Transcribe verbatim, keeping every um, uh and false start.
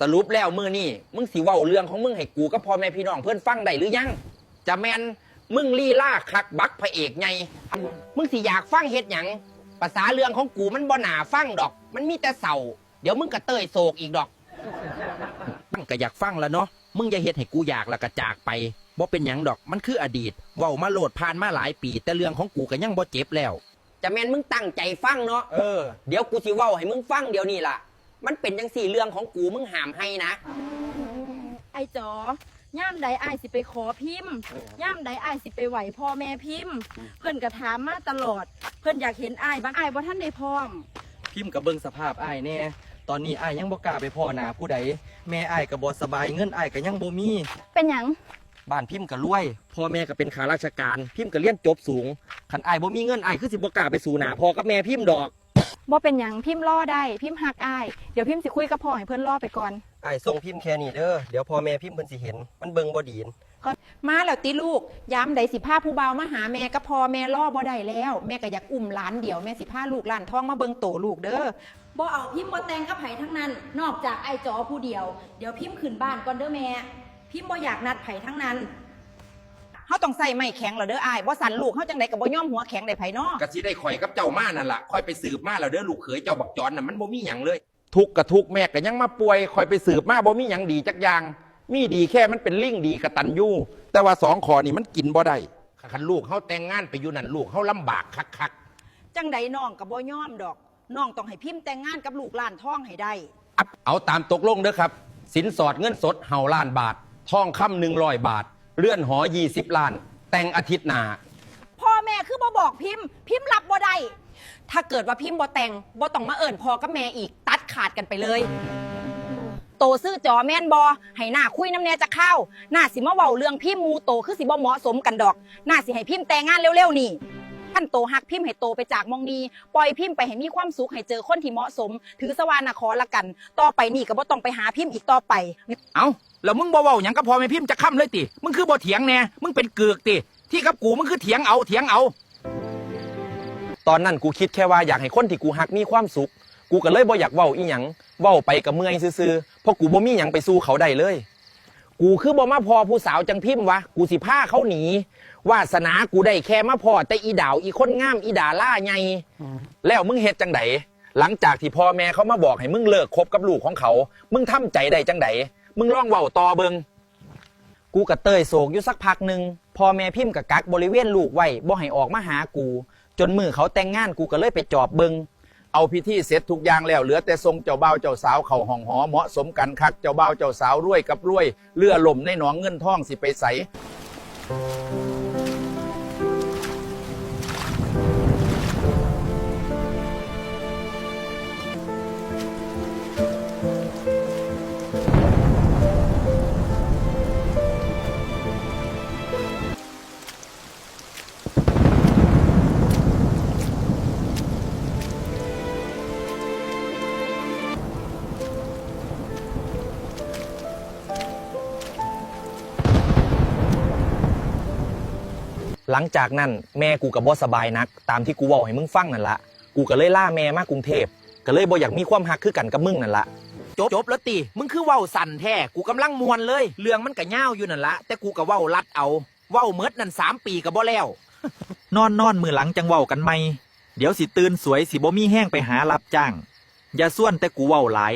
สรุปแล้วมื้อนี้มึงสิเว้าเรื่องของมึงให้กูกับพ่อแม่พี่น้องเพิ่นฟังได้หรือยัง จะแม่นมึงลีลาคักบักพระเอกใหญ่ มึงสิอยากฟังเฮ็ดหยัง ประสาเรื่องของกูมันบ่น่าฟังดอก มันมีแต่เศร้า เดี๋ยวมึงก็เต้ยโศกอีกดอก มันก็อยากฟังละเนาะ มึงอย่าเฮ็ดให้กูอยากแล้วก็จากไป บ่เป็นหยังดอก มันคืออดีต เว้ามาโลด ผ่านมาหลายปี แต่เรื่องของกูก็ยังบ่เจ็บแล้ว จะแม่นมึงตั้งใจฟังเนาะ เออ เดี๋ยวกูสิเว้าให้มึงฟังเดี๋ยวนี้ล่ะ มันเป็นจั่งซี้ เรื่องของกูมึงห้ามไห้นะ ไอ้จ๋อ ยามใดอ้ายสิไปขอพิมพ์ ยามใดอ้ายสิไปไหว้พ่อแม่พิมพ์ เพิ่นก็ถามมาตลอด เพิ่นอยากเห็นอ้าย บัดอ้ายบ่ทันได้พร้อม พิมพ์ก็เบิ่งสภาพอ้ายแหน่ ตอนนี้อ้ายยังบ่กล้าไปพ้อหน้าผู้ใด แม่อ้ายก็บ่สบาย เงินอ้ายก็ยังบ่มี เป็นหยัง บ้านพิมพ์ก็รวย พ่อแม่ก็เป็นข้าราชการ พิมพ์ก็เรียนจบสูง คันอ้ายบ่มีเงิน อ้ายคือสิบ่กล้าไปสู้หน้าพ่อกับแม่พิมพ์ดอก บ่เป็นหยัง พิมพ์รอได้ พิมพ์ฮักอ้าย เดี๋ยวพิมพ์สิคุยกับพ่อให้เพิ่นรอไปก่อน อ้ายส่งพิมพ์แค่นี้เด้อ เดี๋ยวพ่อแม่พิมพ์เพิ่นสิเห็น มันเบิ่งบ่ดี มาแล้วติลูก ยามใดสิพาผู้บ่าวมาหาแม่กับพ่อ แม่รอบ่ได้แล้ว แม่ก็อยากอุ้มหลานเดียว แม่สิพาลูกล้านทองมาเบิ่งโตลูกเด้อ บ่เอา พิมพ์บ่แต่งกับไผทั้งนั้น นอกจากอ้ายจ๋อผู้เดียว เดี๋ยวพิมพ์ขึ้นบ้านก่อนเด้อแม่ พิมพ์บ่อยากนัดไผทั้งนั้น เฮาต้องใช้ไม้แข็งแล้วเด้ออ้าย บ่ซั้นลูกเฮาจั่งใดก็บ่ยอมหัวแข็งได้ไผน้อ ก็สิได้ข่อยกับเจ้ามานั่นล่ะ ข่อยไปสืบมาแล้วเด้อ ลูกเขยเจ้าบักจ๋อนน่ะมันบ่มีหยังเลย ทุกข์ก็ทุกข์ แม่ก็ยังมาป่วย ข่อยไปสืบมาบ่มีหยังดีจักอย่าง มีดีแค่มันเป็นลิงดีกตัญญู แต่ว่าสองข้อนี่มันกินบ่ได้ คันลูกเฮาแต่งงานไปอยู่นั่น ลูกเฮาลำบากคักๆ จั่งใดน้องก็บ่ยอมดอก น้องต้องให้พิมพ์แต่งงานกับลูกล้านทองให้ได้ อับ เอาตามตกลงเด้อครับ สินสอดเงินสดเฮาล้านบาท ทองคำหนึ่งร้อยบาท เรือนหอยี่สิบล้าน แต่งอาทิตย์หน้า พ่อแม่คือบ่บอกพิมพ์ พิมพ์รับบ่ได้ ถ้าเกิดว่าพิมพ์บ่แต่ง บ่ต้องมาเอิ้นพ่อกับแม่อีก ตัดขาดกันไปเลย โตซื่อจ๋อแม่นบ่ ให้น้าคุยนำแหน่จักคราว น้าสิมาเว้าเรื่องพิมพ์หมู่โตคือสิบ่เหมาะสมกันดอก น้าสิให้พิมพ์แต่งงานเร็วๆนี่ คันโตฮักพิมพ์ให้โตไปจากหม่องนี้ ปล่อยพิมพ์ไปให้มีความสุข ให้เจอคนที่เหมาะสม ถือซะว่าน้าขอละกัน ต่อไปนี้ก็บ่ต้องไปหาพิมพ์อีกต่อไป เอ้า แล้วมึงบ่เว้าหยังกับพ่อแม่พิมพ์จักคำเลยติ มึงคือบ่เถียงแหน่ มึงเป็นกึกติ ที่กับกูมึงคือเถียงเอา เถียงเอา ตอนนั้นกูคิดแค่ว่าอยากให้คนที่กูฮักมีความสุข กูก็เลยบ่อยากเว้าอีหยัง เว้าไปก็เมื่อยซื่อๆ เพราะกูบ่มีหยังไปสู้เขาได้เลย กูคือบ่มาพ้อผู้สาวจั่งพิมพ์วะ กูสิพาเขาหนี วาสนากูได้แค่มาพ้อแต่อีดาว อีคนงาม อีดาราใหญ่ แล้วมึงเฮ็ดจั่งใด หลังจากที่พ่อแม่เขามาบอกให้มึงเลิกคบกับลูกของเขา มึงทำใจได้จั่งใด มึงลองเว้าต่อเบิ่ง กูก็เต้ยโศกอยู่สักพักหนึ่ง พ่อแม่พิมพ์ก็กักบริเวณลูกไว้ บ่ให้ออกมาหากู จนมื้อเขาแต่งงาน กูก็เลยไปจอบเบิ่ง เอาพิธีเสร็จทุกอย่างแล้ว เหลือแต่ส่งเจ้าบ่าวเจ้าสาวเข้าห้องหอ เหมาะสมกันคัก เจ้าบ่าวเจ้าสาวรวยกับรวย เรือล่มในหนองเงินทองสิไปไส หลังจากนั้นแม่กูก็บ่สบายหนัก ตามที่กูเว้าให้มึงฟังนั่นละ กูก็เลยลาแม่มากรุงเทพฯ ก็เลยบ่อยากมีความฮักคือกันกับมึงนั่นละ จบ จบแล้วติ มึงคือเว้าสั้นแท้ กูกำลังม่วนเลย เรื่องมันก็ยาวอยู่นั่นละ แต่กูก็เว้าลัดเอา เว้าหมดนั่นสามปีก็บ่แล้ว นอนนอนมื้อหลังจั่งเว้ากันใหม่ เดี๋ยวสิตื่นสวย สิบ่มีแฮงไปหารับจ้าง อย่าชวนแต่กูเว้าหลาย